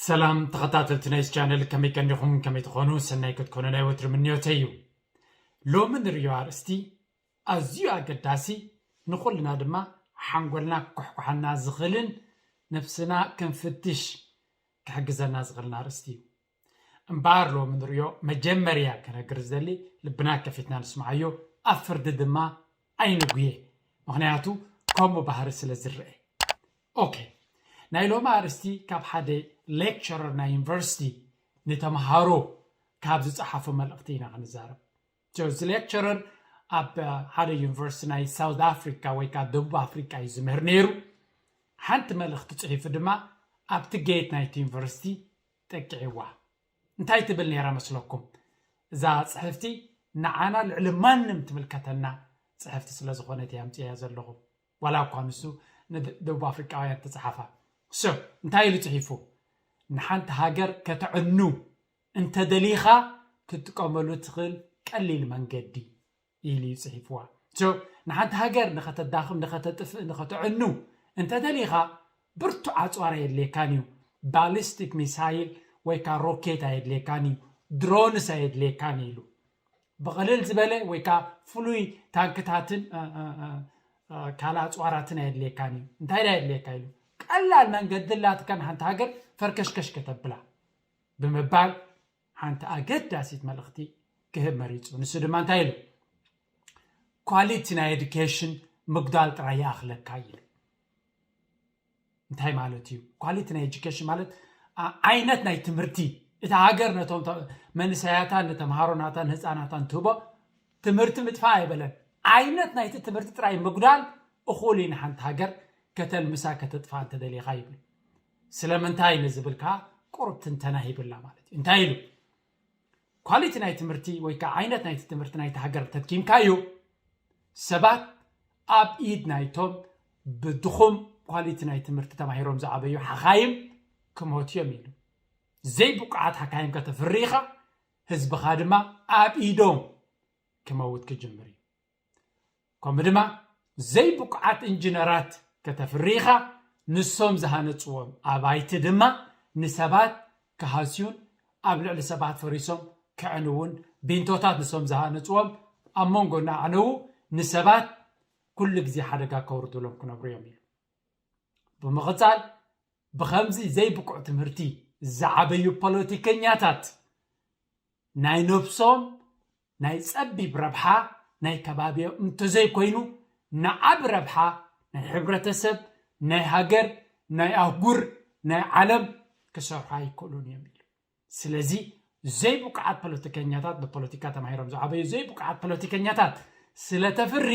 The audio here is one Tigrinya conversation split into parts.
ሰላም ተኸታተልቲ ናይዚ ቻነል፣ ከመይ ቀኒኹም? ከመይ ትኾኑ? ሰናይ ክትኮኑ ናይ ወትሪ ምንዮተይ እዩ። ሎሚ ንርእዮ ኣርእስቲ ኣዝዩ ኣገዳሲ፣ ንኹልና ድማ ሓንጎልና ክኩሕኩሓና ዝኽእልን ነብስና ክንፍትሽ ክሕግዘና ዝኽእልን ኣርእስቲ እዩ። እምበኣር ሎሚ ንርእዮ መጀመርያ ክነግር ዝደሊ፣ ልብና ከፊትና ንስምዓዮ፣ ኣብ ፍርዲ ድማ ኣይንጉየ። ምኽንያቱ ከምኡ ባህሪ ስለ ዝረአ። ኦኬ፣ ናይ ሎሚ ኣርእስቲ ካብ ሓደ ሌክቸረር ናይ ዩኒቨርሲቲ ንተምሃሮ ካብ ዝጸሓፎ መልእኽቲ ኢና ክንዛረብ። So፣ እዚ ሌክቸረር ኣብ ሓደ ዩኒቨርሲቲ ናይ ሳውት ኣፍሪካ ወይ ከዓ ደቡብ ኣፍሪካ እዩ ዝምህር ነይሩ። ሓንቲ መልእኽቲ ጽሒፉ ድማ ኣብቲ ጌት ናይቲ ዩኒቨርሲቲ ጠቂዕዋ። እንታይ ትብል ነይራ መስለኩም? እዛ ጽሕፍቲ ንዓና ልዕሊ ማንም ትምልከተና ጽሕፍቲ ስለ ዝኾነት እየ ኣምጽእያ ዘለኹ። ዋላ እኳ ንሱ ንደቡብ ኣፍሪቃውያን ተጻሓፋ። So፣ እንታይ ኢሉ ጽሒፉ? ንሓንቲ ሃገር ከተዕኑ እንተደሊኻ ክትጥቀመሉ ትኽእል ቀሊል መንገዲ ኢሉ እዩ ጽሒፍዋ። So፣ ንሓንቲ ሃገር ንኸተዳኽም፣ ንኸተጥፍእ፣ ንኸተዕኑ እንተደሊኻ ብርቱዕ ኣጽዋር ኣየድልየካን እዩ። ባሊስቲክ ሚሳይል ወይ ከዓ ሮኬት ኣየድልየካን እዩ። ድሮንስ ኣየድልየካን እዩ ኢሉ። ብቕልል ዝበለ ወይ ከዓ ፍሉይ ታንክታትን፣ እ፣ እ፣ እ፣ እ፣ ካልእ ኣጽዋራትን ኣየድልየካን እዩ። እንታይ ደኣ የድልየካ ኢሉ? ቀላል መንገዲ ኣላትካ ንሓንቲ ሃገር ፈርከሽከሽ ከተብላ ብምባል ሓንቲ ኣገዳሲት መልእኽቲ ክህብ መሪጹ። ንሱ ድማ እንታይ ኢሉ? ኳሊቲ ናይ ኤዱኬሽን ምጉዳል ጥራይ ይኣኽለካ ኢሉ። እንታይ ማለት እዩ? ኳሊቲ ናይ ኤጁኬሽን ማለት፣ ዓ-፣ ዓይነት ናይ ትምህርቲ፣ እታ ሃገር ነቶም ተ-፣ መንእሰያታን ንተምሃሮናታን ንህፃናታን ትህቦ ትምህርቲ ምጥፋእ ኣይበለን። ዓይነት ናይቲ ትምህርቲ ጥራይ ምጉዳል እኹል እዩ ንሓንቲ ሃገር ከተልምሳ ከተጥፋ እንተደሊኻ ይብል። ስለምንታይ ንዝብል ከዓ ቁሩብ ትንተና ሂብላ ማለት እዩ። እንታይ ኢሉ? ኳሊቲ ናይ ትምህርቲ ወይ ከዓ ዓይነት ናይቲ ትምህርቲ ናይቲ ሃገር ተትኪምካዮ፣ ሰባት ኣብ ኢድ ናይቶም ብድኹም ኳሊቲ ናይ ትምህርቲ ተማሂሮም ዝዓበዩ ሓኻይም ክሞቱ እዮም ኢሉ። ዘይብቑዓት ሓካይም ከተፍሪ ኢኻ፣ ህዝብኻ ድማ ኣብ ኢዶም ክመውት ክጅምር እዩ። ከምኡ ድማ ዘይብቑዓት ኢንጂነራት ከተፍሪ ኢኻ፣ ንሶም ዝሃነፅዎም ኣባይቲ ድማ ንሰባት ክሃስዩን ኣብ ልዕሊ ሰባት ፈሪሶም ከዕንውን፣ ቢንቶታት ንሶም ዝሃነፅዎም ኣብ መንጎ እናዕነዉ ንሰባት ኩሉ ግዜ ሓደጋ ከውርዱሎም ክነብሩ እዮም ኢሉ። ብምቕፃል፣ ብኸምዚ ዘይብቁዕ ትምህርቲ ዝዓበዩ ፖለቲከኛታት ናይ ነብሶም ናይ ጸቢብ ረብሓ ናይ ከባቢኦም እንተዘይኮይኑ፣ ንዓቢ ረብሓ ናይ ሕብረተሰብ፣ ናይ ሃገር፣ ናይ ኣህጉር፣ ናይ ዓለም ክሰርሑ ኣይክእሉን እዮም ኢሉ። ስለዚ ዘይብቁዓት ፖለቲከኛታት፣ ብፖለቲካ ተማሂሮም ዝዓበዩ ዘይብቁዓት ፖለቲከኛታት ስለ ተፍሪ፣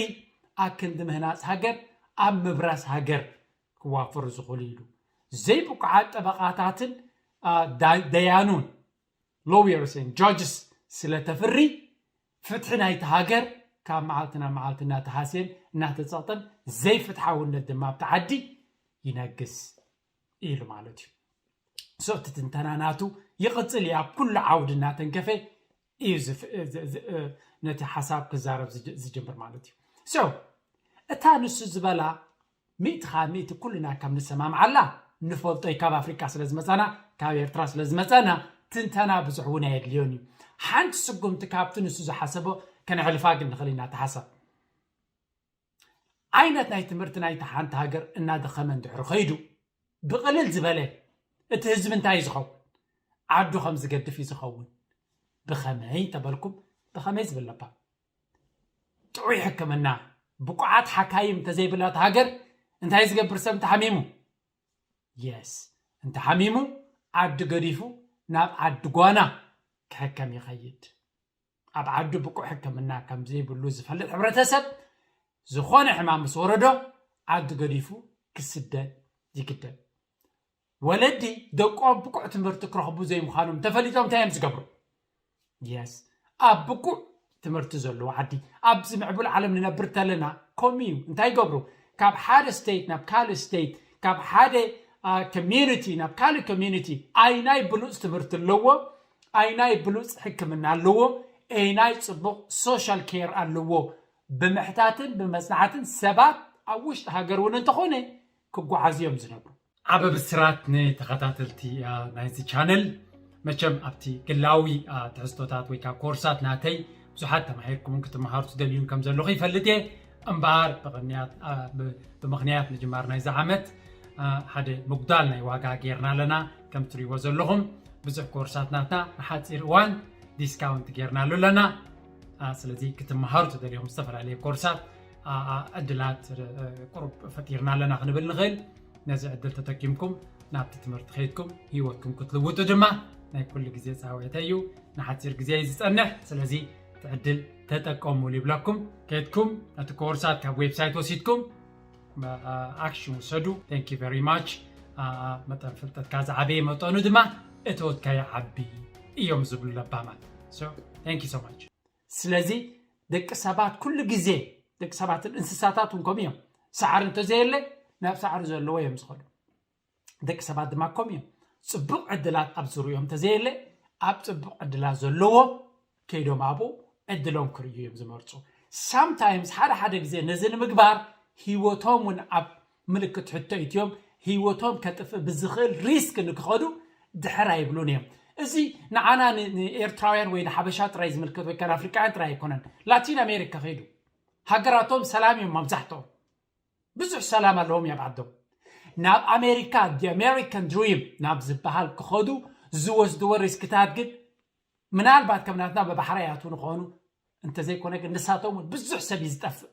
ኣክንዲ ምህናጽ ሃገር ኣብ ምብራስ ሃገር ክዋፈሩ ዝኽእሉ ኢሉ። ዘይብቁዓት ጠበቓታትን፣ ኣ፣ ዳ-፣ ደያኑን፣ lawyers and judges ስለ ተፍሪ፣ ፍትሒ ናይቲ ሃገር ካብ መዓልቲ ናብ መዓልቲ እናተሃስየን እናተጸቕጠን፣ ዘይፍትሓውነት ድማ ኣብቲ ዓዲ ይነግስ ኢሉ ማለት እዩ። So፣ እቲ ትንተና ናቱ ይቕጽል እዩ። ኣብ ኩሉ ዓውዲ እናተንከፈ እዩ ዝፍ-፣ ዝ-፣ ዝ-፣ እ፣ ነቲ ሓሳብ ክዛረብ ዝጅ-፣ ዝጅምር ማለት እዩ። So፣ እታ ንሱ ዝበላ ሚእቲ ካብ ሚእቲ ኩልና ከም ንሰማምዓላ ንፈልጦ እዩ። ካብ ኣፍሪቃ ስለ ዝመጻና፣ ካብ ኤርትራ ስለ ዝመጻና፣ ትንተና ብዙሕ እውን ኣየድልዮን እዩ። ሓንቲ ስጉምቲ ካብቲ ንሱ ዝሓሰቦ ከነሕልፋ ግን ንኽእል ኢና። እታ ሓሳብ ዓይነት ናይ ትምህርቲ ናይቲ ሓንቲ ሃገር እናደኸመ እንድሕር ኸይዱ፣ ብቕልል ዝበለ እቲ ህዝቢ እንታይ እዩ ዝኸውን? ዓዱ ከም ዝገድፍ እዩ ዝኸውን። ብኸመይ እንተበልኩም፣ ብኸመይ ዝብል ለባ? ጥዑይ ሕክምና፣ ብቑዓት ሓካይም እንተዘይብላ እታ ሃገር፣ እንታይ ዝገብር ሰብ እንተሓሚሙ? የስ፣ እንተሓሚሙ ዓዲ ገዲፉ ናብ ዓዲ ጓና ክሕከም ይኸይድ። ኣብ ዓዱ ብቁዕ ሕክምና ከም ዘይብሉ ዝፈልጥ ሕብረተሰብ፣ ዝኾነ ሕማም ምስ ወረዶ ዓዲ ገዲፉ ክስደድ ይግደድ። ወለዲ ደቆም ብቁዕ ትምህርቲ ክረኽቡ ዘይምዃኖም ተፈሊጦም እንታይ እዮም ዝገብሩ? የስ፣ ኣብ ብቁዕ ትምህርቲ ዘለዎ ዓዲ፣ ኣብዚ ምዕቡል ዓለም ንነብር ተለና ከምኡ እዩ። እንታይ ይገብሩ? ካብ ሓደ ስቴት ናብ ካልእ ስቴት፣ ካብ ሓደ፣ አ፣ ኮሚዩኒቲ ናብ ካልእ ኮሚዩኒቲ፣ ኣይናይ ብሉፅ ትምህርቲ ኣለዎ፣ ኣይናይ ብሉፅ ሕክምና ኣለዎ፣ ኣይናይ ፅቡቕ ሶሻል ኬር ኣለዎ። ብምሕታትን ብመፅናዕትን ሰባት ኣብ ውሽጢ ሃገር እውን እንተኾነ ክጓዓዙ እዮም ዝነብሩ። ዓበ ብስራት ንተኸታተልቲ ናይዚ ቻነል። መቸም ኣብቲ ግላዊ ትሕዝቶታት ወይ ከዓ ኮርሳት ናተይ ብዙሓት ተማሂርኩምን ክትመሃሩ ትደልዩን ከም ዘለኹ ይፈልጥ እየ። እምበኣር ብምኽንያት ምጅማር ናይዚ ዓመት ሓደ ምጉዳል ናይ ዋጋ ጌርና ኣለና። ከም ትሪእዎ ዘለኹም ብዙሕ ኮርሳት ናትና ንሓፂር እዋን ዲስካውንት ጌርናሉ ኣለና። ስለዚ ክትመሃሩ ትደልዮም ዝተፈላለየ ኮርሳት ዕድላት ቁሩብ ፈጢርና ኣለና ክንብል ንኽእል። ነዚ ዕድል ተጠቂምኩም ናብቲ ትምህርቲ ከይድኩም ህይወትኩም ክትልውጡ ድማ ናይ ኩሉ ግዜ ፃውዒተ እዩ። ንሓፂር ግዜ እዩ ዝፀንሕ። ስለዚ እቲ ዕድል ተጠቀሙሉ ይብለኩም። ከይድኩም ነቲ ኮርሳት ካብ ዌብሳይት ወሲድኩም ኣክሽን ውሰዱ። Thank you very much። መጠን ፍልጠትካ ዝዓበየ መጠኑ ድማ እተወትካ ይዓቢ እዮም ዝብሉ ለባማት። Thank you so much። ስለዚ ደቂ ሰባት ኩሉ ግዜ ደቂ ሰባትን እንስሳታት እውን ከምኡ እዮም። ሳዕሪ እንተዘየለ ናብ ሳዕሪ ዘለዎ እዮም ዝኸዱ። ደቂ ሰባት ድማ ከምኡ እዮም። ፅቡቕ ዕድላት ኣብ ዝርእዮም እንተዘየለ ኣብ ፅቡቕ ዕድላት ዘለዎ ከይዶም ኣብኡ ዕድሎም ክርእዩ እዮም ዝመርፁ። ሳምታይምስ ሓደ ሓደ ግዜ ነዚ ንምግባር ህይወቶም እውን ኣብ ምልክት ሕቶ እትዮም። ህይወቶም ከጥፍእ ብዝኽእል ሪስክ ንክኸዱ ድሕር ኣይብሉን እዮም። እዚ ንዓና ንኤርትራውያን ወይ ንሓበሻ ጥራይ ዝምልከት ወይ ከን ኣፍሪቃውያን ጥራይ ኣይኮነን። ላቲን ኣሜሪካ ከይዱ ሃገራቶም ሰላም እዮም መብዛሕትኦም። ብዙሕ ሰላም ኣለዎም ኣብ ዓዶም። ናብ ኣሜሪካ the American dream ናብ ዝበሃል ክኸዱ ዝወስድዎ ሪስክታት ግን ምናልባት ከም ናትና ብባሕሪ ያቱ ንኾኑ እንተዘይኮነ ግን ንሳቶም እውን ብዙሕ ሰብ እዩ ዝጠፍእ፣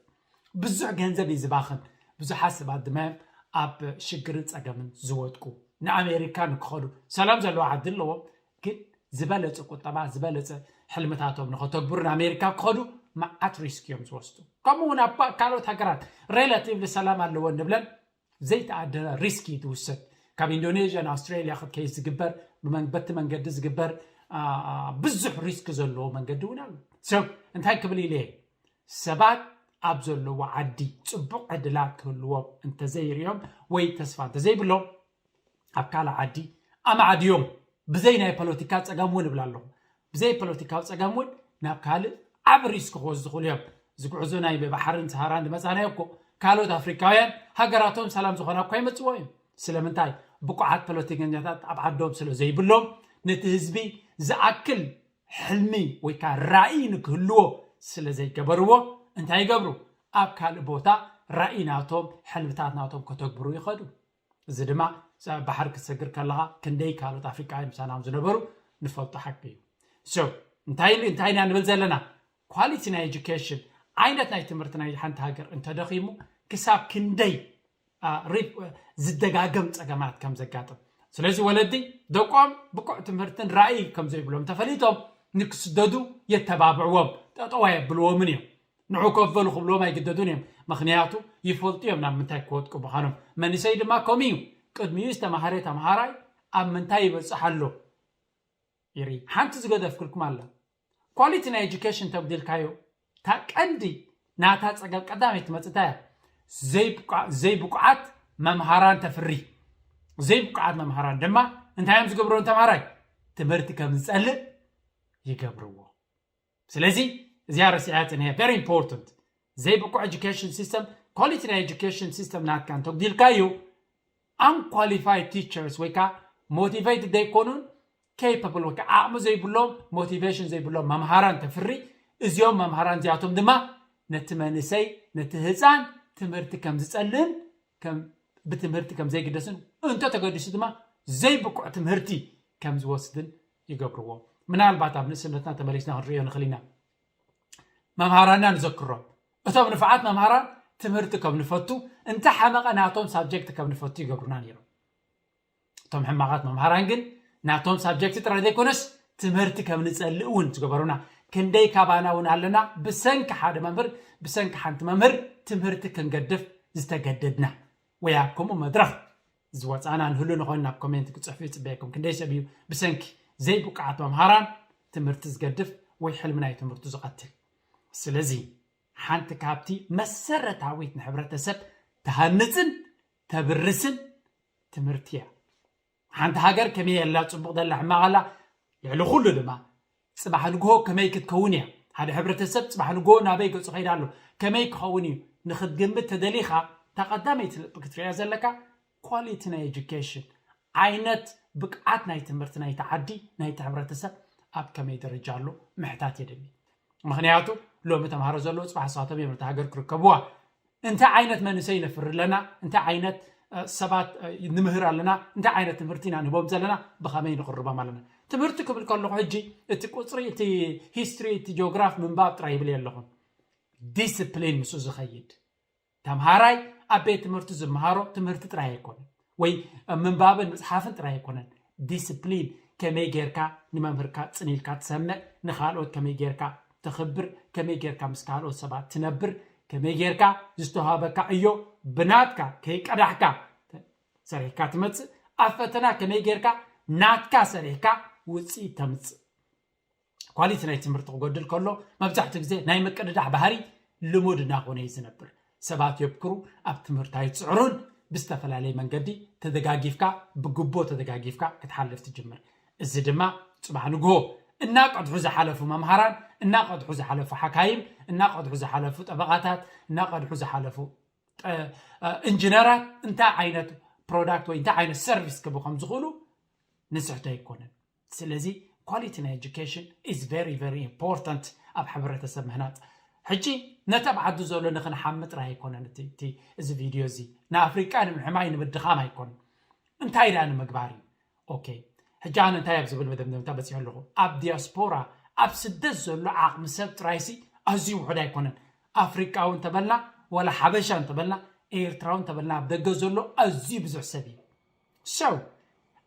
ብዙሕ ገንዘብ እዩ ዝባኽን። ብዙሓት ሰባት ድማ እዮም ኣብ ሽግርን ፀገምን ዝወድቁ። ንኣሜሪካ ንክኸዱ ሰላም ዘለዎ ዓዲ ኣለዎም፣ ግን ዝበለፀ ቁጠባ ዝበለፀ ሕልምታቶም ንኸተግብሩ ንኣሜሪካ ክኸዱ መዓት ሪስክ እዮም ዝወስዱ። ከምኡ እውን ኣብ ካልኦት ሃገራት ሬላቲቭሊ ሰላም ኣለዎ ንብለን ዘይተኣደነ ሪስክ እዩ ትውሰድ። ካብ ኢንዶኔዥያ ንኣውስትራሊያ ክትከይድ ዝግበር በቲ መንገዲ ዝግበር ብዙሕ ሪስክ ዘለዎ መንገዲ እውን ኣሎ። ሰብ እንታይ ክብል ኢለ ሰባት ኣብ ዘለዎ ዓዲ ፅቡቕ ዕድላት ክህልዎም እንተዘይርዮም ወይ ተስፋ እንተዘይብሎም ኣብ ካልእ ዓዲ ኣማዕድዮም ብዘይ ናይ ፖለቲካ ፀገም እውን እብል ኣለኹ። ብዘይ ፖለቲካዊ ፀገም እውን ናብ ካልእ ዓብ ሪስክ ክወስዱ ዝኽእሉ እዮም። ዝጉዕዞ ናይ ብባሕርን ሰሃራን ዝመፃናዮ እኮ ካልኦት ኣፍሪካውያን ሃገራቶም ሰላም ዝኾና እኳ ይመፅዎ እዮም። ስለምንታይ? ብቁዓት ፖለቲከኛታት ኣብ ዓዶም ስለ ዘይብሎም ነቲ ህዝቢ ዝኣክል ሕልሚ ወይ ከዓ ራእይ ንክህልዎ ስለ ዘይገበርዎ እንታይ ይገብሩ? ኣብ ካልእ ቦታ ራእይ ናቶም ሕልምታት ናቶም ከተግብሩ ይኸዱ። እዚ ድማ ባሕሪ ክትሰግር ከለኻ ክንደይ ካልኦት ኣፍሪቃውያን ምሳናም ዝነበሩ ንፈልጦ ሓቂ እዩ። So እንታይ እንታይ ኢና ንብል ዘለና? ኳሊቲ ናይ ኤጁኬሽን ዓይነት ናይ ትምህርቲ ናይ ሓንቲ ሃገር እንተደኺሙ ክሳብ ክንደይ ዝደጋገም ፀገማት ከም ዘጋጥም። ስለዚ ወለዲ ደቆም ብቁዕ ትምህርትን ራእይ ከም ዘይብሎም ተፈሊጦም ንክስደዱ የተባብዕዎም፣ ጠጠዋ የብልዎምን እዮም። ንዑ ከበሉ ክብልዎም ኣይግደዱን እዮም። ምክንያቱ ይፈልጡ እዮም ናብ ምንታይ ክወድቁ ምዃኖም። መንእሰይ ድማ ከምኡ እዩ። ቅድሚኡ ዝተማሃረ ተምሃራይ ኣብ ምንታይ ይበፅሕ ኣሎ ይርኢ። ሓንቲ ዝገደፍክልኩም ኣላ። ኳሊቲ ናይ ኤጁኬሽን ተጉዲልካዮ እታ ቀንዲ ናታ ፀገም ቀዳመይቲ ትመፅእ እንታይ እያ? ዘይብቁዓት መምሃራን ተፍሪ። ዘይብቁዓት መምሃራን ድማ እንታይ እዮም ዝገብርዎ ንተምሃራይ? ትምህርቲ ከም ዝፀልእ ይገብርዎ። ስለዚ እዚኣ ረሲዐያ ፅንሄ very important። ዘይብቁዕ ኤጁኬሽን ሲስተም ኳሊቲ ናይ ኤጁኬሽን ሲስተም ናትካ እንተጉዲልካዩ unqualified teachers ወይ ከዓ ሞቲቬትድ ዘይኮኑን capable ወይ ከዓ ዓቕሚ ዘይብሎም ሞቲቬሽን ዘይብሎም መምሃራን ተፍሪ። እዚኦም መምሃራን እዚኣቶም ድማ ነቲ መንእሰይ ነቲ ህፃን ትምህርቲ ከም ዝፀልእን ብትምህርቲ ከም ዘይግደስን እንተተገዲሱ ድማ ዘይብቁዕ ትምህርቲ ከም ዝወስድን ይገብርዎ። ምናልባት ኣብ ንእስነትና ተመሊስና ክንሪኦ ንኽእል ኢና። መምሃራና ንዘክሮም እቶም ንፉዓት መምሃራን ትምህርቲ ከም ንፈቱ እንተ ሓመቐ ናቶም ሳብጀክት ከም ንፈቱ ይገብሩና ነይሮም። እቶም ሕማቓት መምሃራን ግን ናቶም ሳብጀክት ጥራይ ዘይኮነስ ትምህርቲ ከም ንፀልእ እውን ዝገበሩና። ክንደይ ካባና እውን ኣለና ብሰንኪ ሓደ መምህር ብሰንኪ ሓንቲ መምህር ትምህርቲ ክንገድፍ ዝተገደድና ወይ ኣብ ከምኡ መድረኽ ዝወፃና ንህሉ ንኾን ናብ ኮሜንት ክፅሕፉ ይፅበየኩም። ክንደይ ሰብ እዩ ብሰንኪ ዘይብቃዓት መምሃራን ትምህርቲ ዝገድፍ ወይ ሕልሚ ናይ ትምህርቱ ዝቐትል? ስለዚ ሓንቲ ካብቲ መሰረታዊት ንሕብረተሰብ ተሃንፅን ተብርስን ትምህርቲ እያ። ሓንቲ ሃገር ከመይ ኣላ ፅቡቕ ደላ ሕማቕ ኣላ ልዕሊ ኩሉ ድማ ፅባሕ ንግሆ ከመይ ክትከውን እያ። ሓደ ሕብረተሰብ ፅባሕ ንግሆ ናበይ ገፁ ከይዳ ኣሎ ከመይ ክኸውን እዩ ንክትግምት ተደሊኻ እታ ቀዳመይቲ ነጥቢ ክትሪያ ዘለካ ኳሊቲ ናይ ኤጁኬሽን፣ ዓይነት ብቅዓት ናይ ትምህርቲ ናይቲ ዓዲ፣ ናይቲ ሕብረተሰብ ኣብ ከመይ ደረጃ ኣሎ ምሕታት የድሊ። ምክንያቱ ሎሚ ተምሃሮ ዘለዉ ጽባሕ ንሳቶም እዮም ነቲ ሃገር ክርከብዋ። እንታይ ዓይነት መንእሰይ ነፍሪ ኣለና? እንታይ ዓይነት ሰባት ንምህር ኣለና? እንታይ ዓይነት ትምህርቲ ኢና ንህቦም ዘለና? ብኸመይ ንቕርቦም ኣለና? ትምህርቲ ክብል ከለኹ ሕጂ እቲ ቁፅሪ፣ እቲ ሂስትሪ፣ እቲ ጂኦግራፍ ምንባብ ጥራይ ይብል የለኹን። ዲስፕሊን ምስኡ ዝኸይድ ተምሃራይ ኣብ ቤት ትምህርቲ ዝመሃሮ ትምህርቲ ጥራይ ኣይኮነን፣ ወይ ምንባብን ምፅሓፍን ጥራይ ኣይኮነን። ዲስፕሊን፣ ከመይ ጌርካ ንመምህርካ ፅን ኢልካ ትሰምዕ፣ ንካልኦት ከመይ ጌርካ ተኽብር፣ ከመይ ጌርካ ምስ ካልኦት ሰባት ትነብር፣ ከመይ ጌርካ ዝተዋሃበካ ዕዮ ብናትካ ከይቀዳሕካ ሰሪሕካ ትመፅእ፣ ኣብ ፈተና ከመይ ጌርካ ናትካ ሰሪሕካ ውፅኢት ተምፅእ። ኳሊቲ ናይ ትምህርቲ ክጎድል ከሎ መብዛሕትኡ ግዜ ናይ ምቅድዳሕ ባህሪ ልሙድ እናኾነ እዩ ዝነብር። ሰባት የብክሩ፣ ኣብ ትምህርቲ ኣይፅዕሩን፣ ብዝተፈላለየ መንገዲ ተደጋጊፍካ፣ ብግቦ ተደጋጊፍካ ክትሓልፍ ትጅምር። እዚ ድማ ፅባሕ ንግሆ እናቀድሑ ዝሓለፉ መምሃራን፣ እናቀድሑ ዝሓለፉ ሓካይም፣ እናቀድሑ ዝሓለፉ ጠበቓታት፣ እናቀድሑ ዝሓለፉ ኢንጂነራት እንታይ ዓይነት ፕሮዳክት ወይ እንታይ ዓይነት ሰርቪስ ክህቡ ከም ዝኽእሉ ንስሕቶ ኣይኮነን። ስለዚ ኳሊቲ ናይ ኤጁኬሽን ኢዝ ቨሪ ቨሪ ኢምፖርታንት ኣብ ሕብረተሰብ ምህናፅ። ሕጂ ነቲ ኣብ ዓዱ ዘሎ ንክንሓሚ ጥራይ ኣይኮነን እቲ እዚ ቪድዮ እዚ፣ ንኣፍሪቃ ንምሕማይ ንምድኻም ኣይኮነን። እንታይ ዳ ንምግባር እዩ? ኦኬ፣ ሕጂ ኣነ እንታይ ኣብ ዝብል መደምደምታ በፂሑ ኣለኹ? ኣብ ዲያስፖራ፣ ኣብ ስደት ዘሎ ዓቕሚ ሰብ ጥራይሲ ኣዝዩ ውሑድ ኣይኮነን። ኣፍሪቃዊ እንተበልና፣ ዋላ ሓበሻ እንተበልና፣ ኤርትራዊ እንተበልና፣ ኣብ ደገ ዘሎ ኣዝዩ ብዙሕ ሰብ እዩ። ሰው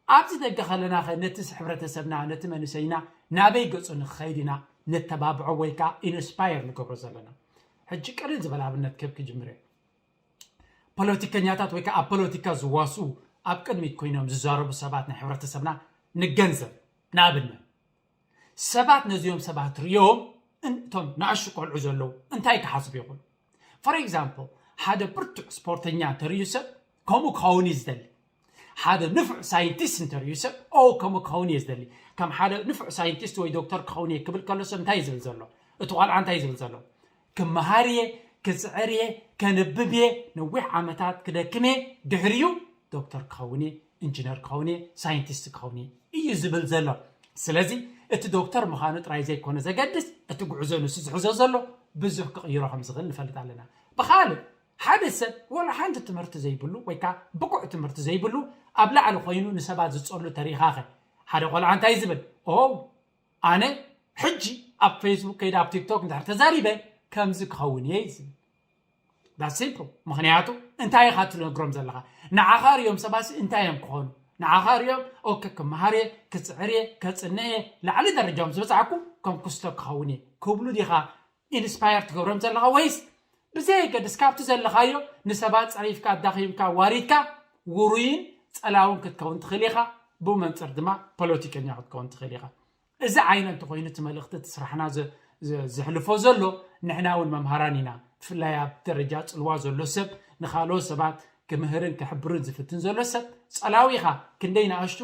ኣብዚ ደገ ከለና ኸ ነቲ ሕብረተሰብና፣ ነቲ መንእሰይና ናበይ ገጹ ንክኸይድ ኢና ነተባብዖ ወይ ከዓ ኢንስፓየር ንገብሮ ዘለና? ሕጂ ቀልል ዝበለ ኣብነት ክህብ ክጅምር እየ። ፖለቲከኛታት ወይ ከዓ ኣብ ፖለቲካ ዝዋስኡ፣ ኣብ ቅድሚት ኮይኖም ዝዛረቡ ሰባት ናይ ሕብረተሰብና ንገንዘብ። ንኣብነት ሰባት ነዚኦም ሰባት ሪኦም እቶም ንኣሽቱ ቆልዑ ዘለዉ እንታይ ክሓስቡ ይኽእሉ? ፎር ኤግዛምፕል ሓደ ብርቱዕ ስፖርተኛ እንተርእዩ ሰብ ከምኡ ክኸውን እዩ ዝደሊ። ሓደ ንፉዕ ሳይንቲስት እንተርእዩ ሰብ ኦ ከምኡ ክኸውን እየ ዝደሊ፣ ከም ሓደ ንፉዕ ሳይንቲስት ወይ ዶክተር ክኸውን እየ ክብል ከሎ ሰብ እንታይ እዩ ዝብል ዘሎ? እቲ ቆልዓ እንታይ እዩ ዝብል ዘሎ? ክመሃር እየ፣ ክፅዕር እየ፣ ከንብብ እየ፣ ነዊሕ ዓመታት ክደክም እየ፣ ድሕሪኡ ዶክተር ክኸውን እየ፣ ኢንጂነር ክኸውን እየ፣ ሳይንቲስት ክኸውን እየ እዩ ዝብል ዘሎ። ስለዚ እቲ ዶክተር ምዃኑ ጥራይ ዘይኮነ ዘገድስ፣ እቲ ጉዕዞ ንሱ ዝሕዞ ዘሎ ብዙሕ ክቕይሮ ከም ዝኽእል ንፈልጥ ኣለና። ብኻልእ ሓደ ሰብ ወላ ሓንቲ ትምህርቲ ዘይብሉ ወይ ከዓ ብቑዕ ትምህርቲ ዘይብሉ ኣብ ላዕሊ ኮይኑ ንሰባት ዝፀሉ ተሪኢኻ ኸ? ሓደ ቆልዓ እንታይ ዝብል? ኦ ኣነ ሕጂ ኣብ ፌስቡክ ከይደ ኣብ ቲክቶክ እንድሕር ተዛሪበ ከምዚ ክኸውን እየ እዩ ዝብል። That's simple። ምኽንያቱ እንታይ ኢኻ ትነግሮም ዘለኻ? ንዓኻ ሪኦም ሰባሲ እንታይ እዮም ክኾኑ? ንዓኻ ሪኦም ኦኬ ክመሃር እየ፣ ክፅዕር እየ፣ ከፅንዕ እየ፣ ላዕሊ ደረጃኦም ዝበፃዕኩ ከም ክስቶ ክኸውን እየ ክብሉ ዲኻ ኢንስፓየር ትገብሮም ዘለኻ? ወይስ ብዘየገድስ ካብቲ ዘለኻዮ ንሰባት ፀሪፍካ ኣዳኺምካ ዋሪድካ ውሩይን ፀላውን ክትከውን ትኽእል ኢኻ፣ ብኡ መንፅር ድማ ፖለቲከኛ ክትከውን ትኽእል ኢኻ። እዚ ዓይነት እንተኾይኑ እቲ መልእኽቲ እቲ ስራሕና ዘ- ዘ- ዘሕልፎ ዘሎ ንሕና እውን መምሃራን ኢና። ብፍላይ ኣብ ደረጃ ፅልዋ ዘሎ ሰብ ንኻልኦት ሰባት ክምህርን ክሕብርን ዝፍትን ዘሎ ሰብ ፀላዊ ኢኻ። ክንደይ ንኣሽቱ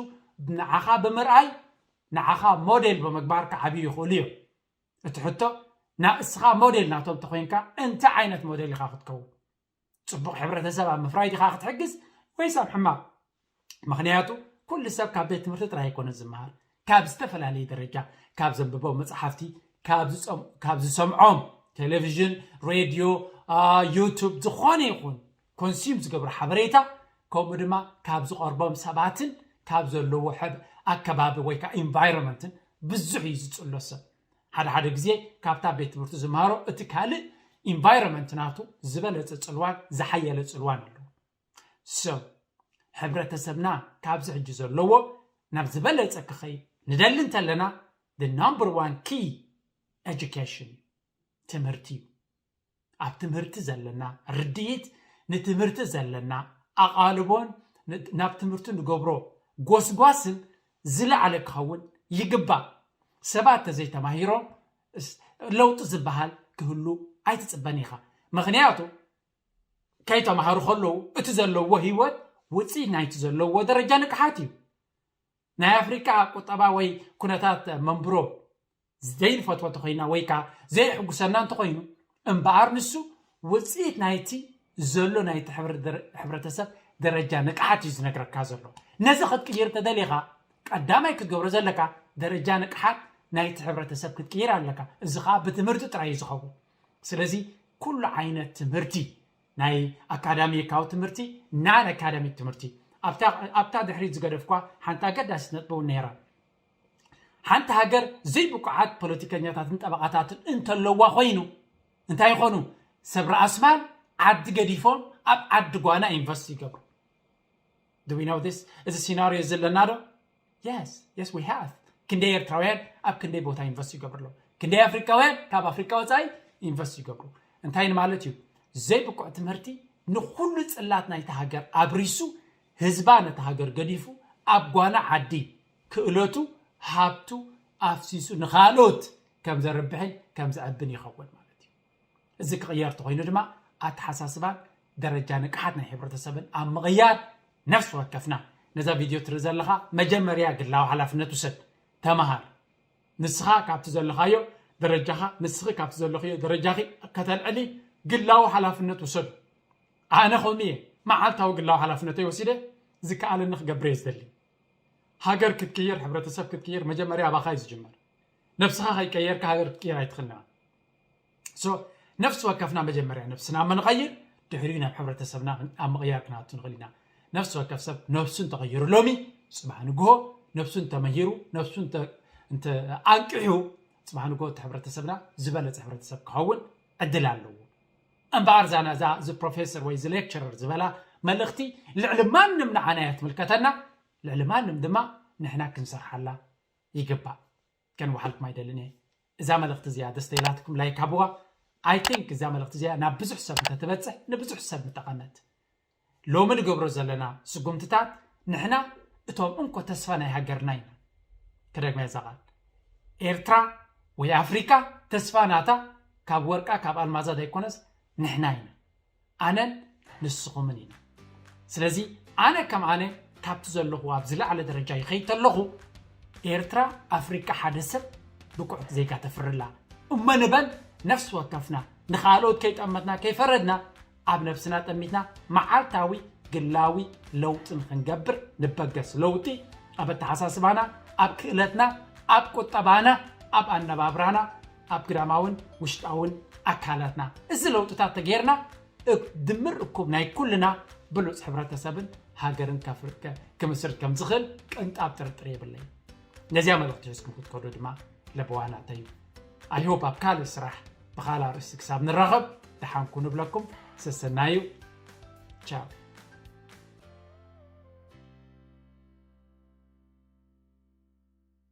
ንዓኻ ብምርኣይ ንዓኻ ሞዴል ብምግባር ክዓብዩ ይኽእሉ እዮም። እቲ ሕቶ ንስኻ ሞዴል ናቶም ተኾይንካ እንታይ ዓይነት ሞዴል ኢኻ ክትከውን? ፅቡቕ ሕብረተሰብ ኣብ ምፍራይ ዲኻ ክትሕግዝ ወይስ ኣብ ሕማቕ? ምኽንያቱ ኩሉ ሰብ ካብ ቤት ትምህርቲ ጥራይ ኣይኮነን ዝመሃር፣ ካብ ዝተፈላለየ ደረጃ፣ ካብ ዘንብቦም መፅሓፍቲ፣ ካብ ዝፀም- ካብ ዝሰምዖም ቴሌቪዥን፣ ሬድዮ፣ ዩቱብ፣ ዝኾነ ይኹን ኮንሱም ዝገብሮ ሓበሬታ፣ ከምኡ ድማ ካብ ዝቐርቦም ሰባትን ካብ ዘለዎ ኣከባቢ ወይ ከዓ ኢንቫይሮንመንትን ብዙሕ እዩ ዝፅሎ ሰብ። ሓደ ሓደ ግዜ ካብታ ቤት ትምህርቲ ዝመሃሮ እቲ ካልእ ኢንቫይሮንመንት ናቱ ዝበለፀ ፅልዋን ዝሓየለ ፅልዋን ኣለዎ። ሰብ ሕብረተሰብና ካብዚ ሕጂ ዘለዎ ናብ ዝበለፀ ክኸይድ ንደሊ እንተለና the number one key education እዩ፣ ትምህርቲ እዩ። ኣብ ትምህርቲ ዘለና ርድኢት፣ ንትምህርቲ ዘለና ኣቓልቦን ናብ ትምህርቲ ንገብሮ ጎስጓስን ዝለዓለ ክኸውን ይግባእ። ሰባት ተዘይተማሂሮም ለውጢ ዝበሃል ክህሉ ኣይትፅበን ኢኻ። ምኽንያቱ ከይተማሃሩ ከለዉ እቲ ዘለዎ ህይወት ውፅኢት ናይቲ ዘለዎ ደረጃ ንቅሓት እዩ። ናይ ኣፍሪካ ቁጠባ ወይ ኩነታት መንብሮ ዘይንፈትዎ እንተኮይና ወይ ከዓ ዘይሕጉሰና እንተኮይኑ እምበኣር ንሱ ውፅኢት ናይቲ ዘሎ ናይቲ ሕብረተሰብ ደረጃ ንቕሓት እዩ ዝነግረካ ዘሎ። ነዚ ክትቅይር ተደሊኻ ቀዳማይ ክትገብሮ ዘለካ ደረጃ ንቕሓት ናይቲ ሕብረተሰብ ክትቅይር ኣለካ። እዚ ከዓ ብትምህርቲ ጥራይ እዩ ዝኸውን። ስለዚ ኩሉ ዓይነት ትምህርቲ፣ ናይ ኣካዳሚካዊ ትምህርቲ፣ ናን ኣካዳሚክ ትምህርቲ፣ ኣብታ ኣብታ ድሕሪት ዝገደፍኳ ሓንቲ ኣገዳሲት ነጥቢ እውን ነይራ። ሓንቲ ሃገር ዘይብቁዓት ፖለቲከኛታትን ጠበቓታትን እንተለዋ ኮይኑ እንታይ ይኾኑ? ሰብ ርኣስማል ዓዲ ገዲፎም ኣብ ዓዲ ጓና ኢንቨስት ይገብሩ። Do we know this? እዚ ሲናሪዮ ዘለና ዶ? Yes, yes, we have. ክንደይ ኤርትራውያን ኣብ ክንደይ ቦታ ኢንቨስት ይገብሩ ኣለዉ? ክንደይ ኣፍሪካውያን ካብ ኣፍሪካ ወፃኢ ኢንቨስት ይገብሩ? እንታይ ንማለት እዩ? ዘይብቁዕ ትምህርቲ ንኩሉ ፅላት ናይቲ ሃገር ኣብሪሱ፣ ህዝባ ነቲ ሃገር ገዲፉ ኣብ ጓና ዓዲ ክእለቱ፣ ሃብቱ ኣፍሲሱ ንኻልኦት ከም ዘርብሕን ከም ዘዕብን ይኸውን ማለት እዩ። እዚ ክቕየር ተኾይኑ ድማ ኣተሓሳስባን ደረጃ ንቅሓት ናይ ሕብረተሰብን ኣብ ምቕያር ነፍሲ ወከፍና ነዛ ቪድዮ ትርኢ ዘለኻ መጀመርያ ግላዊ ሓላፍነት ውሰድ፣ ተመሃር። ንስኻ ካብቲ ዘለኻዮ ደረጃኻ፣ ንስኺ ካብቲ ዘለኽዮ ደረጃኺ ከተልዕሊ ግላዊ ሓላፍነት ውሰዱ። ኣነ ከምኡ እየ መዓልታዊ ግላዊ ሓላፍነተይ ወሲደ ዝከኣለኒ ክገብር እየ ዝደሊ። ሃገር ክትቅይር፣ ሕብረተሰብ ክትቅይር መጀመርያ ኣባኻ እዩ ዝጅመር። ነብስኻ ከይቀየርካ ሃገር ክትቅይር ኣይትኽእልን ኢኻ። So ነፍሲ ወከፍና መጀመርያ ነብስና እሞ ንቐይር፣ ድሕሪኡ ናብ ሕብረተሰብና ኣብ ምቕያር ክንኣቱ ንኽእል ኢና። ነፍሲ ወከፍ ሰብ ነብሱ እንተቐይሩ ሎሚ፣ ጽባሕ ንግሆ ነብሱ እንተመሂሩ፣ ነብሱ እንተ እንተ ኣንቂሑ፣ ጽባሕ ንግሆ እቲ ሕብረተሰብና ዝበለጸ ሕብረተሰብ ክኸውን ዕድል ኣለዎ። እምበኣር እዛ ነዛ እዚ ፕሮፌሰር ወይ እዚ ሌክቸረር ዝበላ መልእኽቲ ልዕሊ ማንም ንዓና እያ ትምልከተና፣ ልዕሊ ማንም ድማ ንሕና ክንሰርሓላ ይግባእ። ከንወሓልኩም ኣይደልን እየ። እዛ መልእኽቲ እዚኣ ደስ ተይላትኩም ላይክ ሃብዋ። I think እዛ መልእኽቲ እዚኣ ናብ ብዙሕ ሰብ እንተትበጽሕ ንብዙሕ ሰብ ምጠቐመት። ሎሚ ንገብሮ ዘለና ስጉምትታት ንሕና እቶም እንኮ ተስፋ ናይ ሃገርና ኢና። ክደግማ እዛ ቃል፣ ኤርትራ ወይ ኣፍሪካ ተስፋ ናታ ካብ ወርቃ ካብ ኣልማዛ ዘይኮነስ ንሕና ኢና። ኣነን ንስኹምን ኢና። ስለዚ ኣነ ከም ኣነ ካብቲ ዘለኹ ኣብ ዝለዓለ ደረጃ ይኸይድ ተለኹ፣ ኤርትራ ኣፍሪቃ ሓደ ሰብ ብቁዕ ዜጋ ተፍርላ እሞ ንበል። ነፍሲ ወከፍና ንኻልኦት ከይጠመትና ከይፈረድና ኣብ ነብስና ጠሚትና መዓልታዊ ግላዊ ለውጢ ንክንገብር ንበገስ። ለውጢ ኣብ ኣተሓሳስባና፣ ኣብ ክእለትና፣ ኣብ ቁጠባና፣ ኣብ ኣነባብራና፣ ኣብ ግዳማውን ውሽጣውን ኣካላትና። እዚ ለውጥታት ተገይርና እብ- ድምር እኩብ ናይ ኩልና ብሉፅ ሕብረተሰብን ሃገርን ከፍር- ከ- ክምስርት ከም ዝኽእል ቅንጣብ ጥርጥር የብለይ። ነዚያ መልእኽቲ ሒዝኩም ክትከዱ ድማ ለበዋናተዩ። I hope ኣብ ካልእ ስራሕ ብኻልእ ኣርእስቲ ክሳብ ንራኸብ ደሓንኩ ንብለኩም። ሰሰናዩ። ቻው።